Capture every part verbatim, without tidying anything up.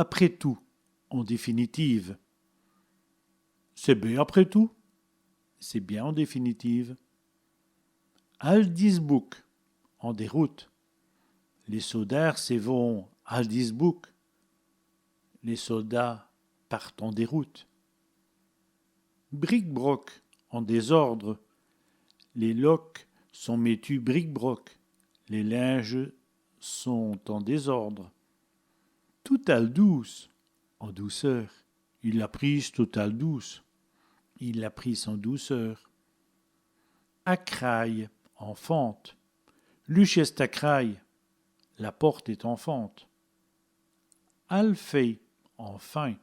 Après tout, en définitive. C'èst bén après tout. C'est bien en définitive. Al disbouk, en déroute. Lès sôdârs s'è vont al disbouk. Les soldats partent en déroute. Bric-broc, en désordre. Lès loques sont mètues bric-broc. Les linges sont en désordre. Tout al doûce, en douceur. I l'a prise tout al doûce. Il l'a prise en douceur. A craye, en fente. L'uch èst a craye. La porte est en fente. Al fé, en fin.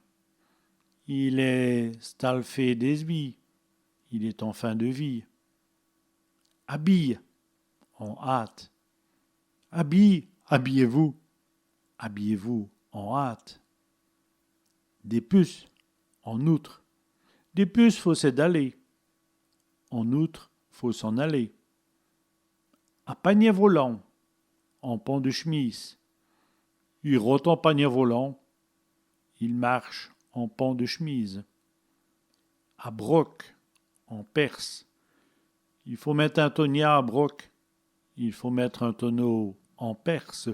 Il èst al fé dè vî. Il est en fin de vie. Abîye, en hâte. Abîye, habillez-vous. Habillez-vous en hâte. Dè pus, en outre. Dè pus, faut s'è daler. En outre, faut s'en aller. A paniè volant, en pan de chemise. I rote en paniè volant. Il marche en pan de chemise. A broc, en perce. I faut mète in toniau a broc. Il faut mettre un tonneau en perce.